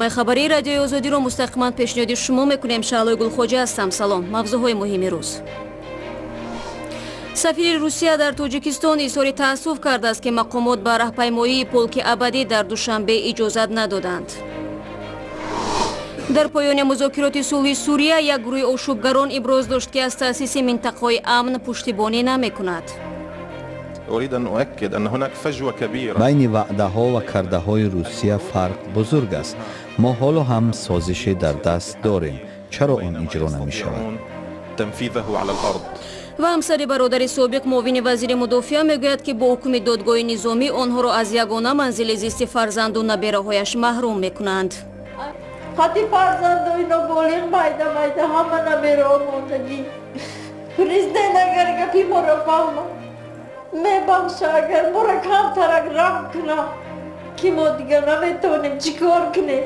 Хабарии Радиои Озодиро мустақиман пешниҳоди шумо мекунем. Шаълои Гулхоҷа ҳастам. Салом. Мавзӯъҳои муҳими рӯз. Сафири Русия дар Тоҷикистон изҳори таассуф кардааст, ки мақомот ба раҳпаймоии Полки Абадӣ дар Душанбе иҷозат надоданд. Дар поёни музокироти сулҳи Сурия як гурӯҳи ошӯбгарон иброз дошт, ки аз таъсиси минтақаҳои амн пуштибонӣ намекунад. Байни ваъдаҳо ва кардаҳои Русия фарқ бузург аст. Мо ҳоло ҳам созише дар даст дорем. Чаро он иҷро намешавад? Ва ҳамсари бародари собиқ муовини вазири мудофиа мегӯяд, ки бо ҳукми додгоҳи низомӣ онҳоро аз ягона манзили зисти фарзанду набераҳояш маҳрум мекунанд. Хати фарзандои ноболиғ, майда майда, ҳама набераҳо мондагӣ. Президент агар гапи моро фаҳмад, мебахша, агар моро камтарак раҳм кунад, ки мо дигар наметавонем, чӣ кор кунем?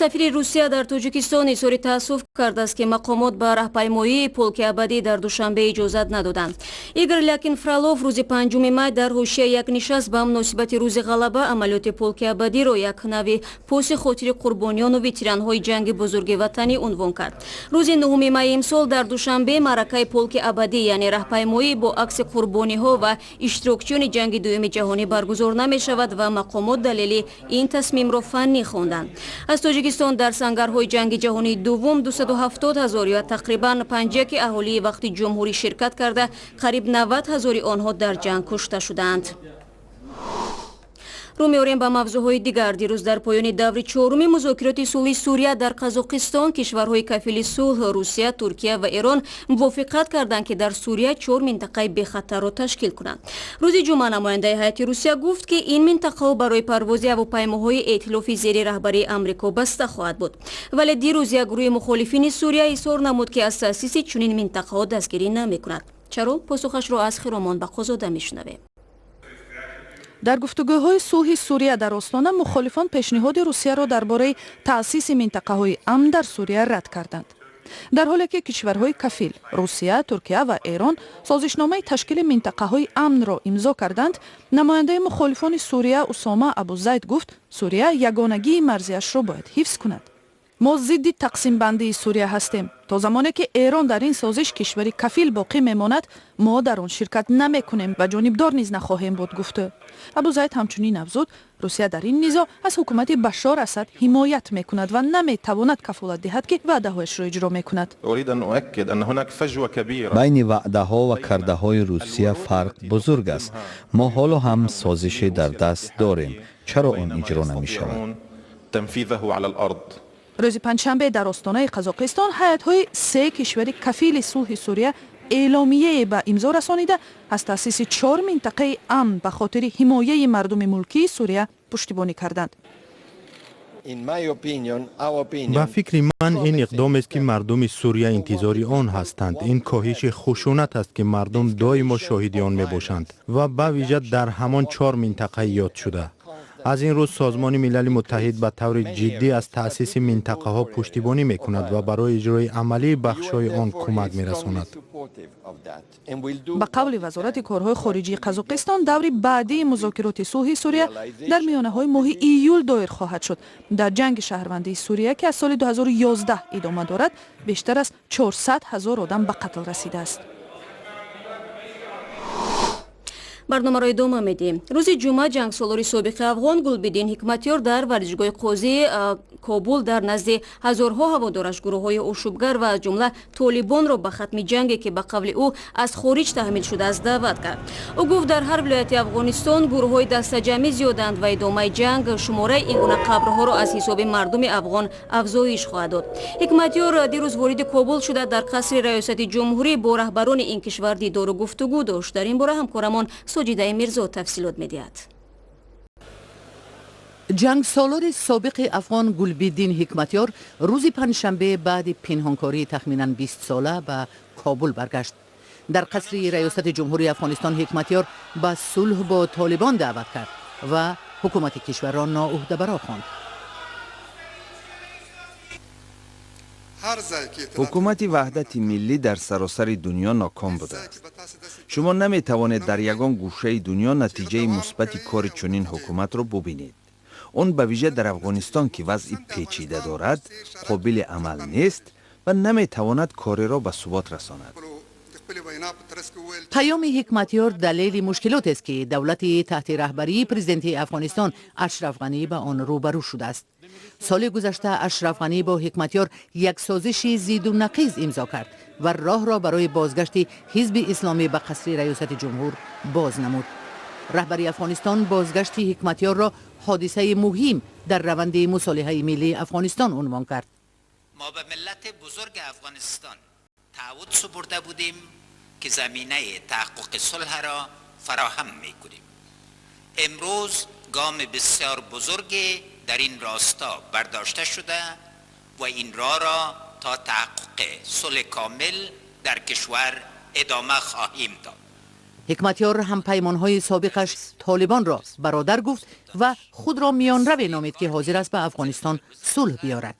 Сафири Русия дар Тоҷикистон изҳори таассуф кардааст, ки мақомот ба раҳпаймоии Полки Абадӣ дар Душанбе иҷозат надоданд. Игор Лякин Фролов рӯзи 5 май дар ҳошияи як нишаст ба муносибати Рӯзи Ғалаба амалиёти Полки Абадиро як нави поси хотири қурбониёну ветеранҳои Ҷанги Бузурги Ватанӣ унвон кард. Рӯзи 9 майи имсол дар Душанбе маъракаи Полки Абадӣ, яъне раҳпаймоӣ бо акси қурбониҳо ва иштирокчиёни Ҷанги Дуюми Ҷаҳонӣ, баргузор намешавад ва мақомот далели ин тасмимро фаннӣ хонданд. Аз Тоҷикистон дар сангарҳои Ҷанги Ҷаҳонии Дуввум 270 ҳазор ё тақрибан панҷяки аҳолии вақти ҷумҳурӣ ширкат карда, қариб 90 ҳазори онҳо дар ҷанг кушта шудаанд. Рӯ меорем ба мавзӯъҳои дигар. Дирӯз дар поёни даври чоруми музокироти сулҳи Сурия дар Қазоқистон кишварҳои кафили сулҳ, Русия, Туркия ва Эрон, мувофиқат карданд, ки дар Сурия чор минтақаи бехатарро ташкил кунанд. Рӯзи ҷумъа намояндаи ҳайати Русия гуфт, ки ин минтақаҳо барои парвози ҳавопаймоҳои эътилофи зери раҳбарии Амрико баста хоҳад буд. Вале дирӯз як гурӯҳи мухолифини Сурия изҳор намуд, ки аз таъсиси чунин минтақаҳо дастгирӣ намекунад. Чаро? Посухашро аз Хиромон Бақозода мешунавем. Дар гуфтугӯҳои сулҳи Сурия дар Остона мухолифон пешниҳоди Русияро дар бораи таъсиси минтақаҳои амн дар Сурия рад карданд, дар ҳоле ки кишварҳои кафил, Русия, Туркия ва Эрон, созишномаи ташкили минтақаҳои амнро имзо карданд. Намояндаи мухолифони Сурия Усома Абузайд гуфт, Сурия ягонагии марзиашро бояд ҳифз кунад. Мо зидди тақсимбандии Сурия ҳастем. То замоне ки Эрон дар ин созиш кишвари кафил боқӣ мемонад, мо дар он ширкат намекунем ва ҷонибдор низ нахоҳем буд, гуфт Абузайд. Ҳамчунин афзуд, Русия дар ин низоъ аз ҳукумати Башор Асад ҳимоят мекунад ва наметавонад кафолат диҳад, ки ваъдаҳояшро иҷро мекунад. Байни ваъдаҳо ва кардаҳои Русия фарқ бузург аст. Мо ҳоло ҳам созише дар даст дорем. Чаро он иҷро намешавад? Рӯзи панҷшанбе дар остонаи Қазоқистон ҳайатҳои се кишвари кафили сулҳи Сурия эъломияе ба имзо расонида, аз таъсиси чор минтақаи амн ба хотири ҳимояи мардуми мулкии Сурия пуштибонӣ карданд. Ба фикри ман, ин иқдомест, ки мардуми Сурия интизори он ҳастанд. Ин коҳиши хушунат аст, ки мардум доимо шоҳиди он мебошанд ва ба вижа дар ҳамон чор минтақаи ёдшуда. Аз ин рӯз Созмони Милали Муттаҳид ба таври ҷиддӣ аз таъсиси минтақаҳо пуштибонӣ мекунад ва барои иҷрои амалии бахшҳои он кӯмак мерасонад. Ба қавли Вазорати корҳои хориҷии Қазоқистон, даври баъдии музокироти сулҳи Сурия дар миёнаҳои моҳи июл доир хоҳад шуд. Дар ҷанги шаҳрвандии Сурия, ки аз соли 2011 идома дорад, бештар аз 400 ҳазор одам ба қатл расидааст. Барномаро идома медиҳем. Рӯзи ҷумъа ҷангсолори собиқи афғон Гулбиддин Ҳикматёр дар варзишгоҳи Қозии Кобул дар назди ҳазорҳо ҳаводораш гурӯҳҳои ошӯбгар ва аз ҷумла Толибонро ба хатми ҷанге, ки ба қавли ӯ аз хориҷ таҳмил шудааст, даъват кард. Ӯ гуфт, дар ҳар вилояти Афғонистон гурӯҳҳои дастаҷамъӣ зиёданд ва идомаи ҷанг шумораи ин гуна қабрҳоро аз ҳисоби мардуми афғон афзоиш хоҳад дод. Ҳикматёр дирӯз вориди Кобул шуда, дар қасри раёсати ҷумҳурӣ бо раҳбарони ин кишвар дидору гуфтугӯ дошт. Дар ин бора ҳамкорамон Соҷидаи Мирзо тафсилот медиҳад. Ҷангсолори собиқи афғон Гулбиддин Ҳикматёр рӯзи панҷшанбе баъди пинҳонкории тахминан 20сола ба Кобул баргашт. Дар қасри раёсати ҷумҳурии Афғонистон Ҳикматёр ба сулҳ бо Толибон даъват кард ва ҳукумати кишварро ноуҳдабаро хонд. Ҳукумати ваҳдати миллӣ дар саросари дунё ноком будааст. Шумо наметавонед дар ягон гӯшаи дунё натиҷаи мусбати кори чунин ҳукуматро бубинед. Он ба вижа дар Афғонистон, ки вазъи печида дорад, қобили амал нест ва наметавонад кореро ба субот расонад. Паёми Ҳикматёр далели мушкилотест, ки давлати таҳти раҳбарии президенти Афғонистон Ашраф Ғанӣ ба он рӯбарӯ шудааст. Соли гузашта Ашраф Ғанӣ бо Ҳикматёр як созиши зиду нақиз имзо кард ва роҳро барои бозгашти Ҳизби Исломӣ ба қасри раёсати ҷумҳур боз намуд. Раҳбари Афғонистон бозгашти Ҳикматёрро ҳодисаи муҳим дар раванди мусолиҳаи миллии Афғонистон унвон кард. Мо ба миллати бузурги Афғонистон تعهد سپرده بودیم که زمینه تحقق صلح را فراهم میکنیم. امروز گام بسیار بزرگی در این راستا برداشته شده و این راه را تا تحقق صلح کامل در کشور ادامه خواهیم داد. Ҳикматёр ҳампаймонҳои собиқаш Толибонро бародар гуфт ва худро миёнраве номид, ки ҳозир аст ба Афғонистон сулҳ биёрад.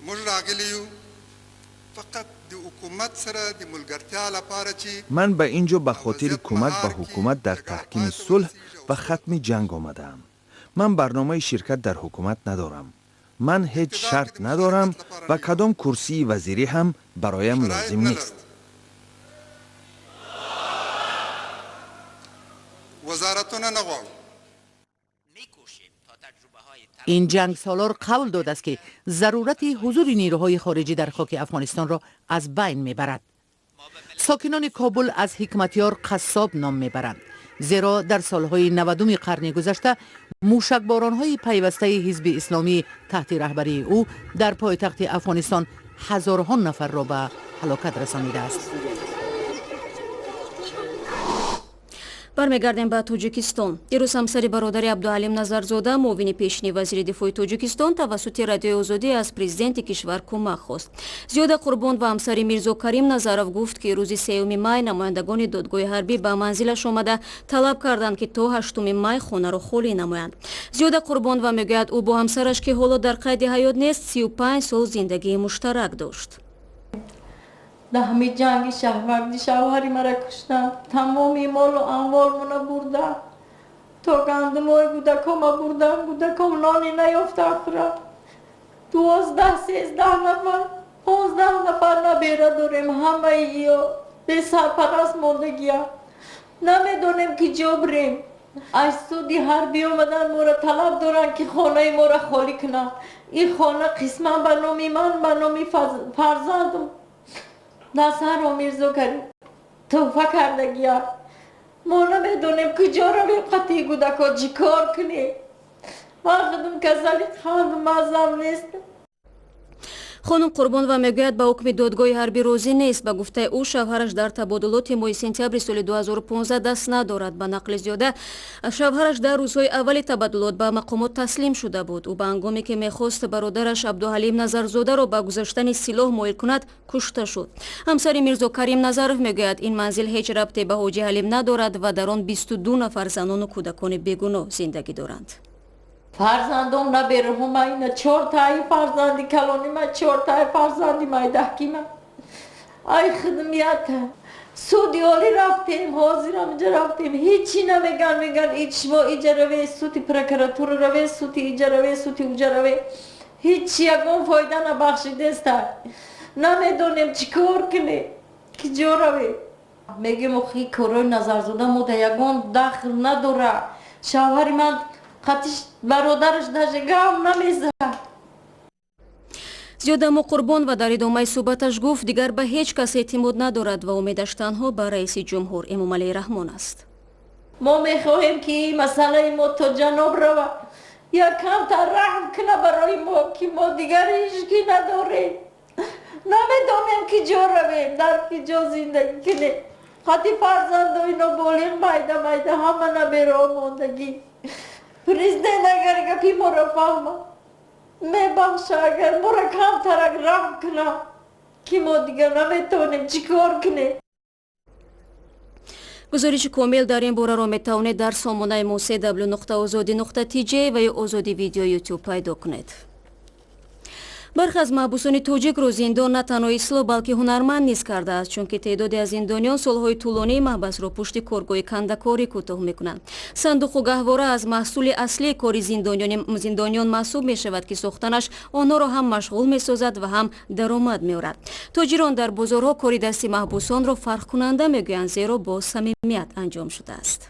موږ راغلي یو فقط د حکومت سره د ملګرتیا لپاره چې Ман ба ин ҷо ба хотири кӯмак ба ҳукумат дар таҳкими сулҳ ва хатми ҷанг омадаам. Ман барномаи ширкат дар ҳукумат надорам. Ман ҳеҷ шарт надорам ва кадом курсии вазирӣ ҳам бароям лозим нест. وزارتونه نه غواړو. Ин ҷангсолор қавл додааст, ки зарурати ҳузури нерӯҳои хориҷӣ дар хоки Афғонистонро аз байн мебарад. Сокинони Кобул аз Ҳикматёр қассоб ном мебаранд, зеро дар солҳои 90-уми қарни гузашта мушакборонҳои пайвастаи Ҳизби Исломӣ таҳти раҳбарии ӯ дар пойтахти Афғонистон ҳазорҳо нафарро ба ҳалокат расонидааст. Бармегардем ба Тоҷикистон. Дирӯз ҳамсари бародари Абдуҳалим Назарзода, муовини пешини вазири дифои Тоҷикистон, тавассути Радиои Озодӣ аз президенти кишвар кӯмак хост. Зиёда Қурбон ва ҳамсари Мирзо Карим Назаров гуфт, ки рӯзи 3 май намояндагони додгоҳи ҳарбӣ ба манзилаш омада талаб карданд, ки то 8 май хонаро холӣ намоянд. Зиёда Қурбонова мегӯяд, ӯ бо ҳамсараш, ки ҳоло дар қайди ҳаёт нест, 35 сол зиндагии муштарак дошт. Дар ҳамин ҷанги шаҳварди шавҳари мара куштанд, тамоми молу амволмона бурданд, то гандумои кӯдакома бурданд. Кӯдаком нони наёфта хӯрад. 12, 13 нафар, 15 нафар набера дорем. Ҳамаи ё бесарпараст мондагия, намедонем ки ҷо бирем. Аз суди ҳарбӣ омадан, моро талаб доранд, ки хонаи моро холӣ кунанд. Ин хона қисман ба номи ман, ба номи фарзандам Насарро Мирзо Карим тӯҳфа кардагия. Мо намедонем куҷо равем, қатъи кӯдако чӣ кор кунем. Ман худам касали қанд, мазам нест. Хонум Қурбонова мегӯяд, ба ҳукми додгоҳи ҳарбӣ розӣ нест. Ба гуфтаи ӯ, шавҳараш дар табодулоти моҳи сентябри соли 2015 даст надорад. Ба нақли Зиёда, шавҳараш дар рӯзҳои аввали табаддулот ба мақомот таслим шуда буд. Ӯ ба ҳангоме ки мехост бародараш Абдуҳалим Назарзодаро ба гузаштани силоҳ моил кунад, кушта шуд. Ҳамсари Мирзо Карим Назаров мегӯяд, ин манзил ҳеҷ рабте ба Ҳоҷи Ҳалим надорад ва дар он 22 нафар занону кӯдакони бегуноҳ зиндагӣ доранд. Фарзандом, набераҳома ина чортаи фарзанди калонима, чортаи фарзанди майдаҳкима. Ай хидмията суди олӣ рафтем, ҳозирам иҷа рафтем, ҳичи намеган. Меган, шумо иҷа раве, суди прокуратура раве, суди иҷа раве, суди уҷа раве. Ҳичи ягон фоида набахшидеста. Намедонем чӣ кор кунем, ки ҷо равем. Мегем, охи, корои Назарзода мо да ягон дахл надора. Шавҳари ман қатиш бародараш даже гам намезад. Зиёдамо Қурбонова дар идомаи суҳбаташ гуфт, дигар ба ҳеҷ кас эътимод надорад ва умедаш танҳо ба раиси ҷумҳур Эмомалӣ Раҳмон аст. Мо мехоҳем, ки масъалаи мо то ҷаноб равад, як камтар раҳм куна барои мо, ки мо дигар ҳички надорем. Намедонем, ки ҷо равем, дар ки ҷо зиндагӣ кунем. Қати фарзандои ноболиғ, майда майда, ҳама набераҳо мондагӣ. Президент агар гапи моро фаҳмад, мебахша, агар моро камтарак раҳм кунад, ки мо дигар наметавонем чӣ кор кунем. Гузориши комил дар ин бораро метавонед дар сомонаи мо cw.ozodi.tj ва ё Озоди Видео Ютуб пайдо кунед. Бархе аз маҳбусони тоҷикро зиндон на танҳо ислоҳ, балки ҳунарманд низ кардааст, чунки теъдоде аз зиндониён солҳои тӯлонии маҳбасро пушти коргоҳи кандакорӣ кӯтоҳ мекунанд. Сандуқу гаҳвора аз маҳсули аслии кори зиндониён маҳсуб мешавад, ки сохтанаш онҳоро ҳам машғул месозад ва ҳам даромад меорад. Тоҷирон дар бозорҳо кори дасти маҳбусонро фарқкунанда мегӯянд, зеро бо самимият анҷом шудааст.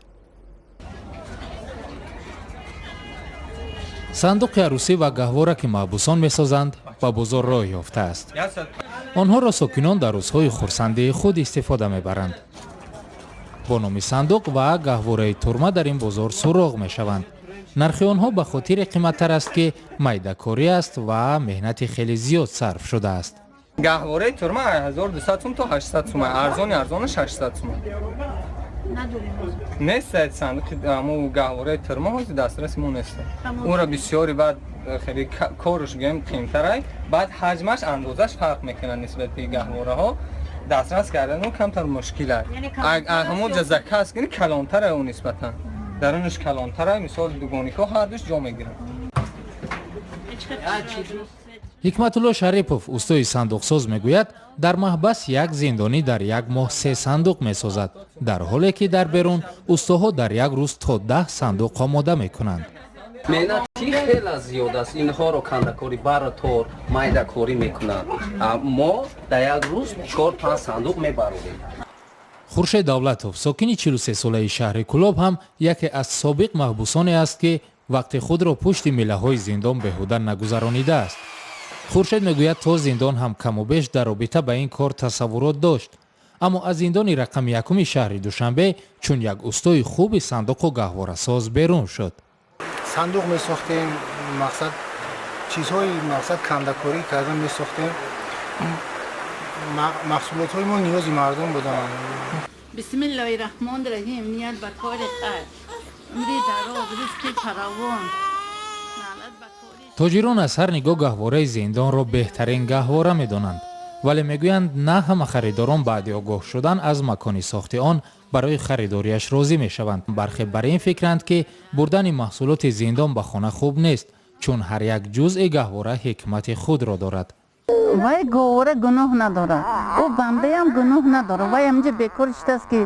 Сандуқи арӯсӣ ва гаҳвора, ки маҳбусон месозанд, ба бозор роҳ ёфтааст. Онҳоро сокинон дар рӯзҳои хурсандии худ истифода мебаранд. Бо номи сандуқ ва гаҳвораи турма дар ин бозор суроғ мешаванд. Нархи онҳо ба хотире қиматтар аст, ки майдакорӣ аст ва меҳнати хеле зиёд сарф шудааст. Гаҳвораи турма 1200 сум то 800 сум, арзони арзонаш 800 сум. Нест сандуқи аму гаҳвораи турма ҳозир дастраси мо нест. Ӯро бисёри баъд хеле корш гӯем қимтарай, баъд ҳаҷмаш, андозаш фарқ мекунад нисбати гаҳвораҳо. Дастрас кардан ӯ камтар мушкил аст. Ҳамон ҷа заказ кунӣ, калонтара ӯ нисбатан. Дарунаш калонтара, мисол дугоникҳо ҳардуш ҷо мегиранд. Ҳикматулло Шарипов, устои сандуқсоз, мегӯяд, дар маҳбас як зиндонӣ дар як моҳ се сандуқ месозад, дар ҳоле ки дар берун устоҳо дар як рӯз то 10 сандуқ омода мекунанд. Меҳнати хеле зиёд аст. Инҳоро кандакорӣ, баратор, майдакорӣ мекунанд. Мо дар як рӯз 4-5 сандуқ мебарорем. Хуршед Давлатов, сокини 43-солаи шаҳри Кӯлоб, ҳам яке аз собиқ маҳбусоне аст, ки вақти худро пушти милаҳои зиндон беҳуда нагузаронидааст. Хуршед мегӯяд, то зиндон ҳам каму беш дар робита ба ин кор тасаввурот дошт, аммо аз зиндони рақами якуми шаҳри Душанбе чун як устои хуби сандуқу гаҳворасоз берун шуд. Сандуқ месохтем, мақсад чизҳои мақсад кандакорӣ кардан месохтем. Маҳсулотҳои мо ниёзи мардум буданд. Бисмиллоҳи раҳмони раҳим. Ният ба кори хайр, умри дароз, ризқи фаровон. Тоҷирон аз ҳар нигоҳ гаҳвораи зиндонро беҳтарин гаҳвора медонанд, вале мегӯянд, на ҳама харидорон баъди огоҳ шудан аз макони сохти он барои харидориаш розӣ мешаванд. Бархе бар ин фикранд, ки бурдани маҳсулоти зиндон ба хона хуб нест, чун ҳар як ҷузъи гаҳвора ҳикмати худро дорад. Вай говора гуноҳ надорад, ӯ бандаям гуноҳ надорад. Вай ҳаминҷа бекор шудааст, ки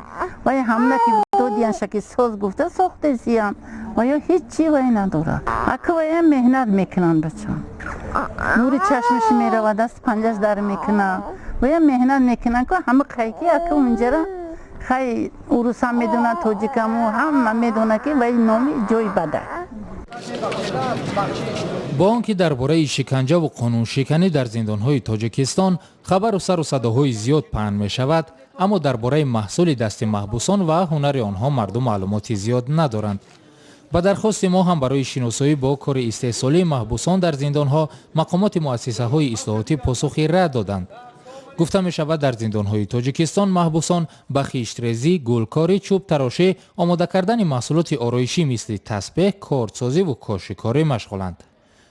вай ҳамна ки додиянша, ки соз гуфта сохтесиян, ваё ҳеҷ чи вай надорад. Ака, ваям меҳнат мекунанд, бача, нури чашмаш меравад, даст панҷаш дар мекунад. Ваям меҳнат мекунанд ку ҳама қайки ака унҷара хай урусам медонад, тоҷикаму ҳама медонад, ки вай номи ҷои бада. Бо он ки дар бораи шиканҷаву қонуншиканӣ дар зиндонҳои Тоҷикистон хабару сару садоҳои зиёд паҳн мешавад, аммо дар бораи маҳсули дасти маҳбусон ва ҳунари онҳо мардум маълумоти зиёд надоранд. Ба дархости мо ҳам барои шиносоӣ бо кори истеҳсолии маҳбусон дар зиндонҳо мақомоти муассисаҳои ислоҳотӣ посухи рад доданд. Гуфта мешавад, дар зиндонҳои Тоҷикистон маҳбусон ба хиштрезӣ, гулкорӣ, чӯбтарошӣ, омода кардани маҳсулоти ороишӣ мисли тасбеҳ, кордсозиву кошикорӣ машғуланд.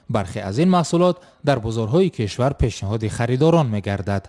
Бархе аз ин маҳсулот дар бозорҳои кишвар пешниҳоди харидорон мегардад.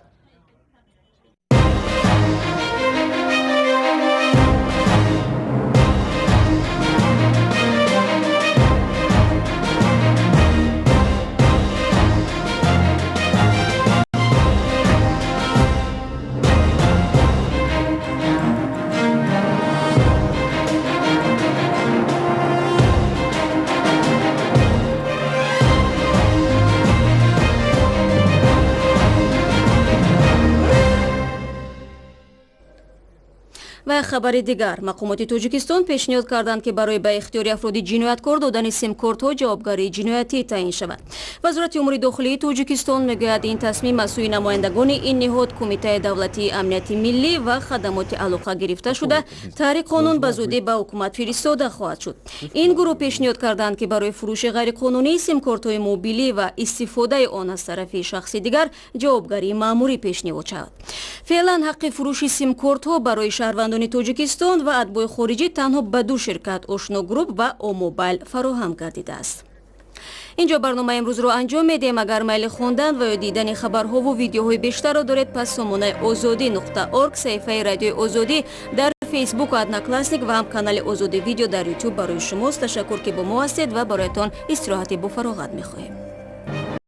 Ва хабари дигар: мақомоти Тоҷикистон пешниҳод карданд, ки барои ба ихтиёри афроди ҷинояткор додани симкортҳо ҷавобгарии ҷиноятӣ таъин шавад. Вазорати умури дохилии Тоҷикистон мегӯяд, ин тасмим аз сӯи намояндагони ин ниҳод, Кумитаи давлатии амнияти миллӣ ва хадамоти алоқа гирифта шуда, таҳри қонун ба зудӣ ба ҳукумат фиристода хоҳад шуд. Ин гурӯҳ пешниҳод карданд, ки барои фурӯши ғайриқонунии симкортҳои мобилӣ ва истифодаи он аз тарафи шахси дигар ҷавобгарии маъмурӣ пешниҳод шавад. Феълан ҳаққи фурӯши симкортҳо барои шаҳрвандони Тоҷикистон ва атбои хориҷӣ танҳо ба ду ширкат, Ошно Груп ва Омобайл, фароҳам гардидааст. Инҷо барномаи имрӯзро анҷом медиҳем. Агар майли хондан ва ё дидани хабарҳову видеоҳои бештарро доред, пас сомонаи озодӣ.орг, саҳифаи Радиои Озодӣ дар Фейсбуку Одноклассник ва ҳам канали Озодӣ Видео дар Ютуб барои шумост. Ташаккур, ки бо мо ҳастед, ва бароятон истироҳати бофароғат мехоҳем.